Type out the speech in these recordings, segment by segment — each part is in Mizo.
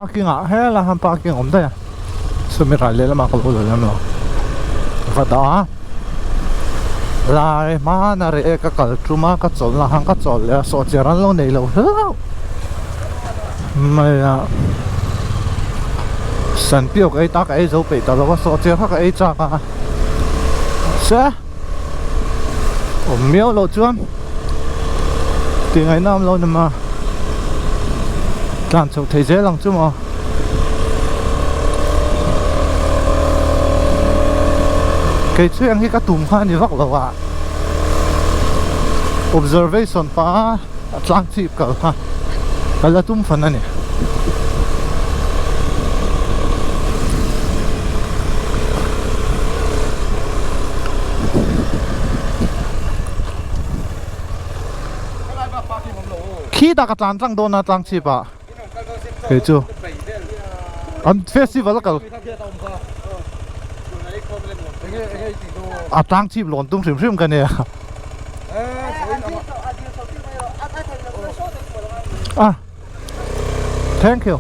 Parking ah helai khan parking a awm daih a chumi ral lehlamah ka lo la lem lo va dah a lai hmana reh ka kal tum a ka chawlh na khan ka chawlh leh a sawhchiar an lo nei lo hlauh mai a sanpiau ka ei ta ka ei zo peih ta lo a sawhchiar kha ka ei chak a se awm miau loh chuan tih ngaihna awm lo ni ma tlan chhoh thei zel ang chu maw kei chu eng hi ka tum kha a ni vak lo a observation pa a tlang chip kal kha ka la tum fan a ni. Khi ta ka tlan tlang dawn a tlang chip ah kei chu an festival a kal a tlang chip lawn tum hrim hrim ka nia. Ah thank you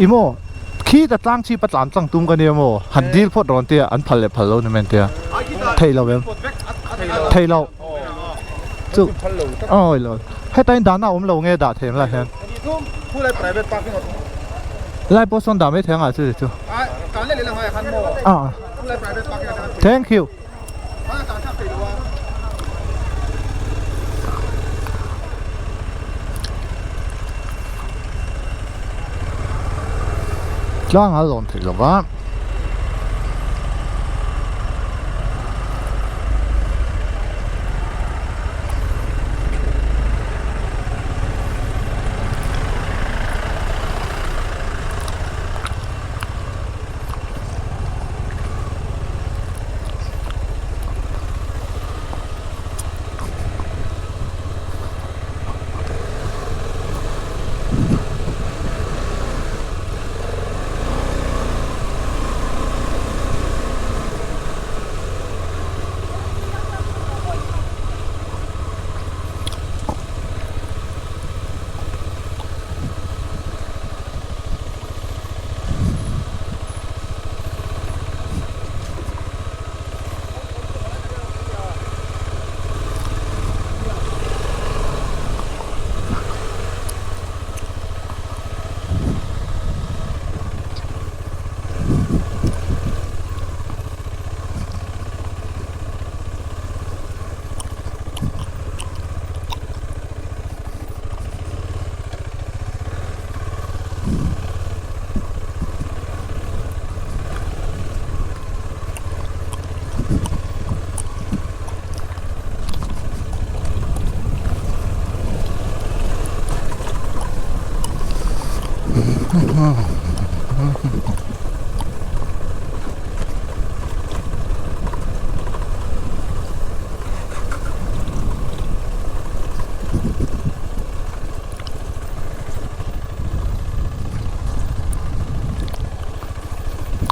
I maw khi ta tlang chi pa tlan tlang tum ka nia maw han dil phawt rawn tia an phal leh phal lo ni men tia thei lo em thei lo chu awi lo heta in dahna awm lo nge dah thei lai hian lai pawh sawn dah mai thei anga chu chu a thank you. Tlang a lawn theih lova.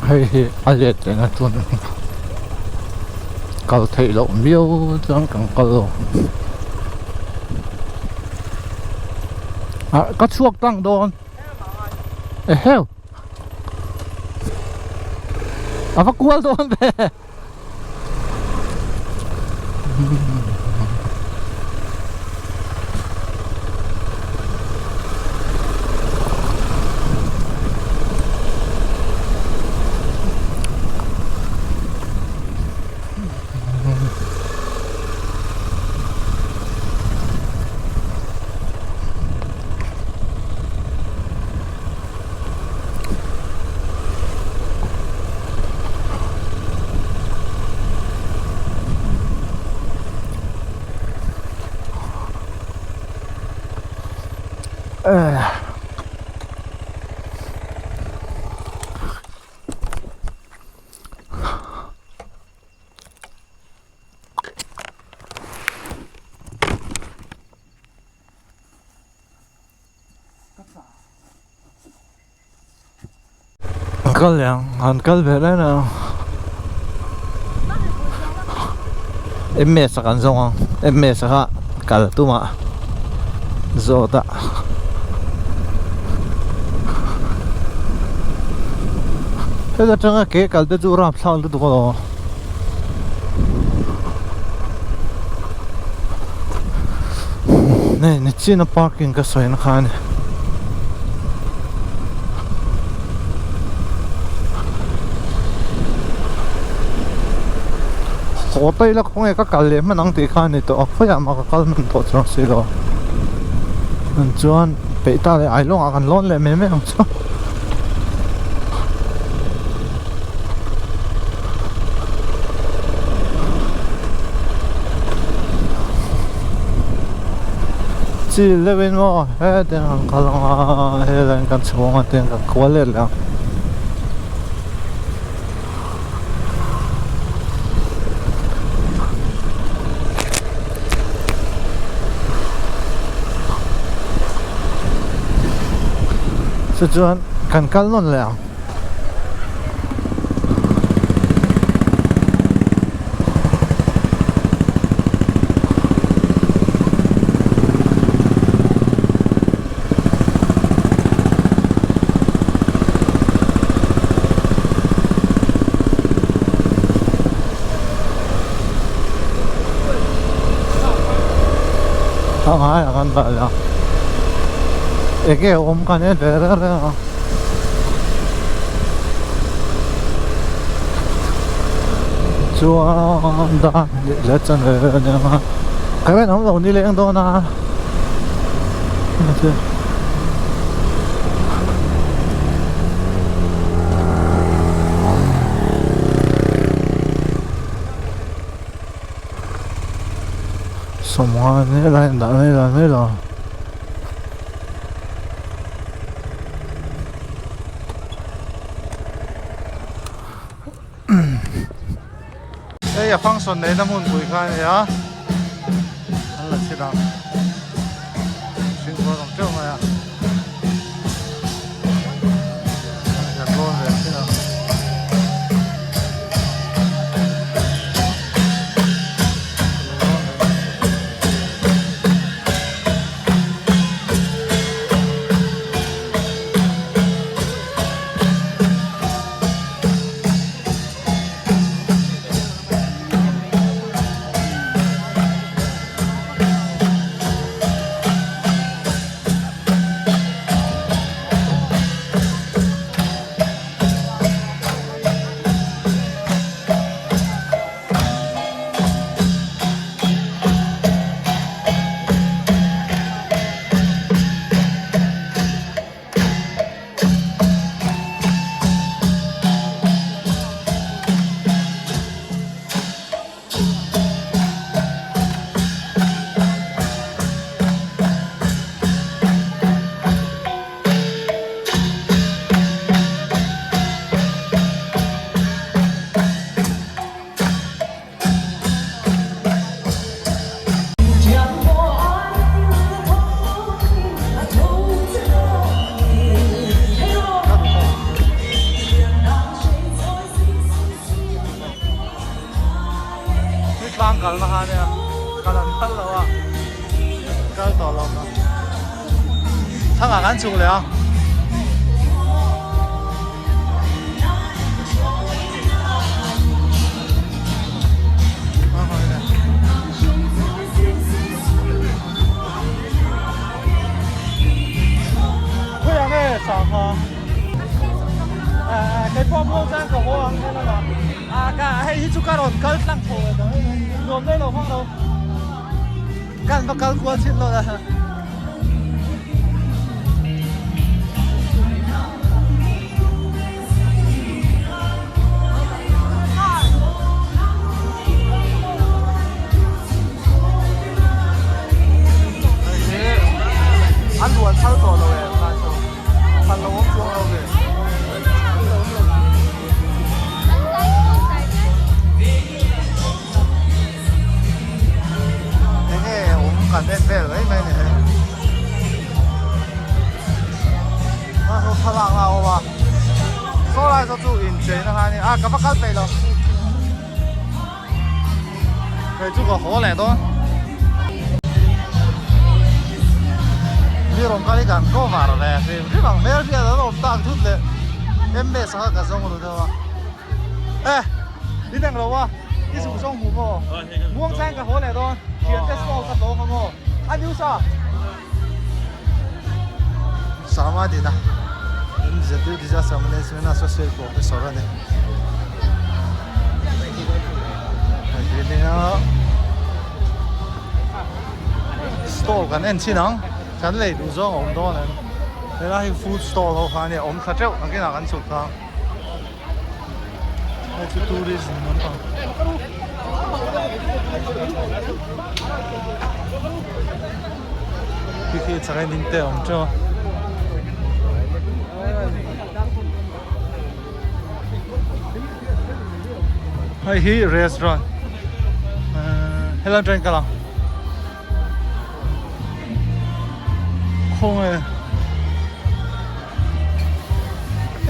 Hei hi a let reng a chuan kal theih loh miau chuan kan kal lo ah ka chhuak tlang dawn eheu a va kual dawn ve. Kal leh ang, han kal ve reng reng ang. MS a kan zawng ang, MS a kha kal tum a zawt a. Heta tanga ke kal te chu rapthlak lutuk alawm. Hei nichina parking ka sawi na kha a ni. Haw ta ila khawnge ka kal leh hman ang tih kha a ni tawh a, khawiah mah ka kal hman tawh chuang si lo. Chuan peih ta leh Ailawngah kan lawn leh mai mai ang chu. Chi leuhin maw hetiang ang kal ang a helaiin kan chhung a tiang kan kual let leh ang. Chu chuan kan kal nawn leh ang. A ngai a kan dah leh a enge awm kan en ve reng reng a. Chuan dan leh chan ve ve ania nga current awm lo ni leng dawn a. Sawmnga vel a indah mai lo mai lo. Hei a function neihna hmunpui kha a ni a an la chhit ang mihring pawh an awm teuh mai a an rawn ve thin a. Tlang kalna kha ania kal an phal lo a kal tawh lo a thangah kan chhuk leh a. Kan va kal kual chin lo la. An luan phal tawh lo em kha chu phal lo awm chuang lo ve. Enge awm kan en vel mai mai ni hei. Ka va kal peih lo. Kei chu ka haw leh dawn. Mi rawn kal hi kan cover ve hrim hrim ang hmel hriat an awm tak thut leh MS kha ka zawng ru deuh a. E in eng lo a i zuk zawng hmu maw? Muangchang ka haw leh dawn. Thiante stall ka tlawng a maw? A news a. Sama dina MZU Disaster Management Associate Professor a ni. Stall kan en chin ang kan lei duh zawng a awm dawn em helai hi food stall ho kha a nia awm thla teuh nakinah kan chhuk thla ang hei chu tourism lampang. Khi khi chak in te awm teuh a. Hei hi restaurant helai atangin kal ang khawnge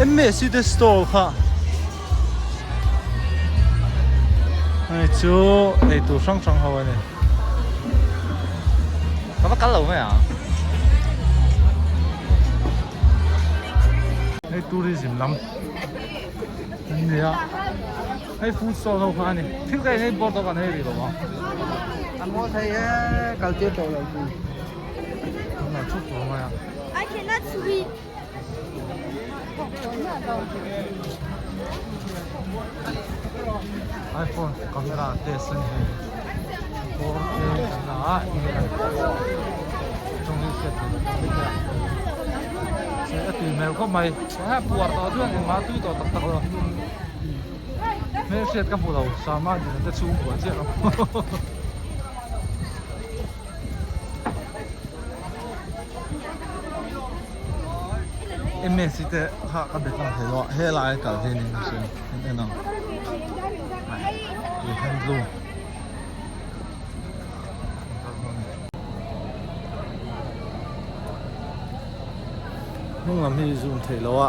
M_S te stall kha hei chu eitur hrang hrang ho a ni ka va kal lo mai ang hei tourism lam an ni a hei food stall ho kha a ni thil ka en board kan hei rih lo ang a maw thei e kal tir tawh lo chu an lo chhuk tawh mai a I cannot swim. iPhone camera test a ni hei 4K kan la a enge tawng hi hriat theih loh mai thei a chhe a tui hmel khawp mai a puar tawh chuan engmah a tui tawh tak tak lo hmelhriat ka hmu lo sama dina te chhungkua chiah ka hmu. MSc te kha ka bet lang thei lo a helai a kal hi niin ka hria en en ang tui handloom hnung lam hi zoom theih loh a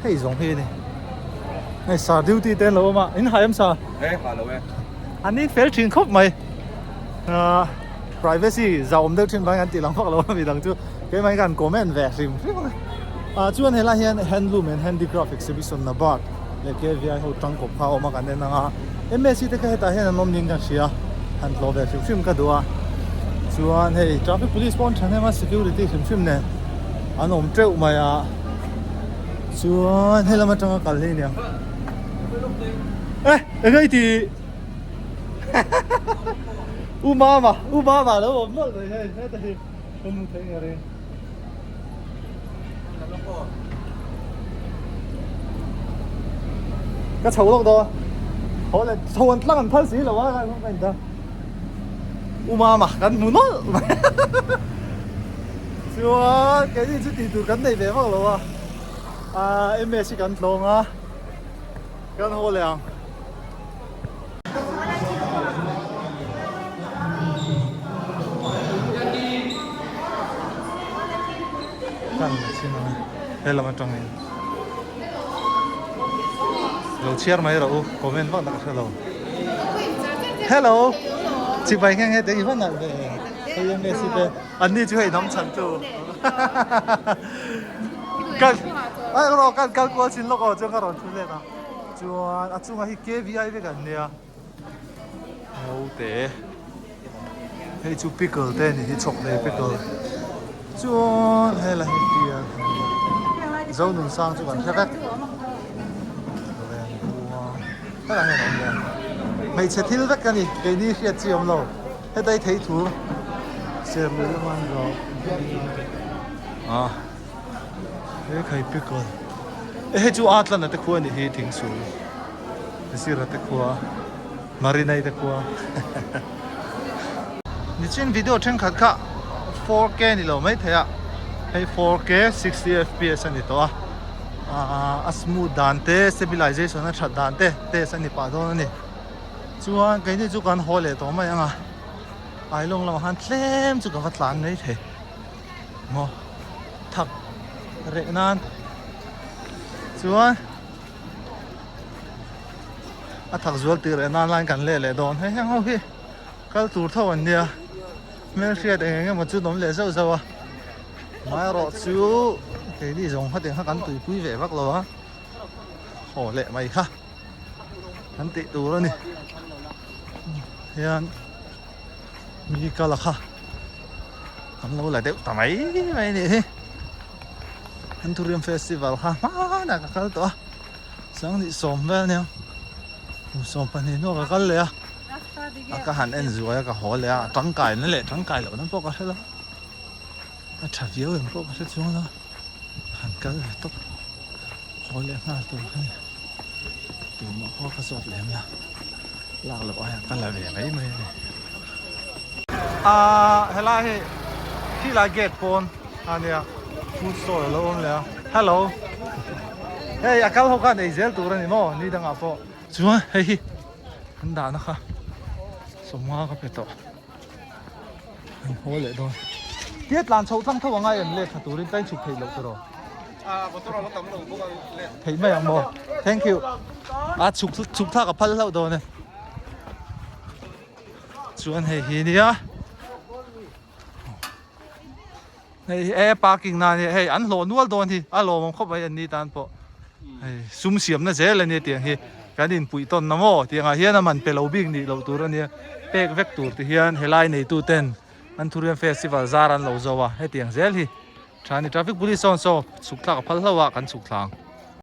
hei zawng hi a ni hei sir duty te an lo awm a in hai em sir an in fel thin khawp mai. Ahh privacy zauhawm deuh thin vangin an tih lang vak lo a mi dang chu keimah hi ka han comment ve hrim hrim a ah chuan helai hian handloom and handicraft exhibition NABARD leh KVI ho tangkawp kha a awm a kan en ang a MSc te kha hetah hian an awm niin ka hria han tlawh ve hrim hrim ka duh a chuan hei traffic police pawh an tha hnem a security hrim hrim nen an awm teuh mai a chuan helam atanga kal hi aniang eh eng nge i tih. U mama u mama lo awm nawlh mai hei heta hi ka nu theih nge ring ka chho lawk dawn haw le chho an tlang an phal si lo a ka in ta u mama kan hmu nawlh mai chuan keini chu tih tur kan nei ve vak lo a ms hi kan tlawng a kan haw leh ang. Kan chin ang he lam atangin lo chhiar mai rawh u comment vak na ka hre lo hello chibai nghe nghe te i van nalh ve hei em nge si te an ni chu hei hnam chhan tu kan ai rawh kan kal kual chin lawk aw chuan ka rawn thu let a. Chuan a chungah hi KVI vek an nia naute hei chu pickle te ani hi chhawk nei pickle chuan helai hi fian zonun sang chu kan hre vek helai hian a awm leh hmeichhe thil vek a ni keini hriat chi awm lo heta hi thei thur serlui lama an zawh ah. He khai pickle e hei chu a tlan te khua a nih hi thingsul zira te khua marinai te khua nichin video thenkhat kha 4k ni lo mai thei a hei 4k 60 fps a ni tawh a a smooth dan te stabilization a that dan te test a ni pah dawn a ni chuan keini chu kan haw leh tawh mai ang a ailawng lamah khan tlem chu ka va tlan mai thei. Maw thak reh nan chuan. A thak zual tir leh nan laiin kan leh leh dawn. Hei heng ho hi kal tur tho an nia. Hmelhriat eng eng emaw chu an awm leh zauh zauh a. Amaherawh chu keini zawng kha tiang kha kan tuipui ve vak lo a. Haw leh mai kha kan tih tur a ni. Hian mi kal a kha kan lo la deuh ta mai mai a nih hi. Anthurium festival kha hmanah ka kal tawh a. Sanghnih sawm vel nia kum 12 hnuah ka kal leh a a ka han en zuai a ka haw leh a a tangkai na leh tangkai loh na pawh ka hre lo a tha viau em pawh ka hre chuang lo han kal ve tawp haw leh nghal tur kha ni tumah pawh ka zawt lem la lak loh aia ka la ve mai mai a ni ah helai hi khilai gate pawn a nia food stall alo awm leh a hello hei a kal ho khan ei zel tur a ni maw ni dangah pawh chuan hei hi an dahna kha sawmnga ka pe tawh an haw leh dawn tia tlan chhoh tlang tho angai em lehkha turin ka inchhuk theih loh tawh theih mai ang maw thank you a chhuk chhuk thlak a phal hlauh dawn e chuan hei hi nia Hei hi e parking na ania hei an hlawh nual dawn hi a lawmawm khawp mai an ni tan pawh hei sum siamna zel ania tiang hi kan inpuih tawn na maw tiangah hian a man pe lo bik nih loh tur ania pek vek tur ti hian helai neitu ten an thuriam festival zar an lo zo a hetiang zel hi tha ni traffic police sawn saw chhuk thlak a phal hlauh a kan chhuk thlang.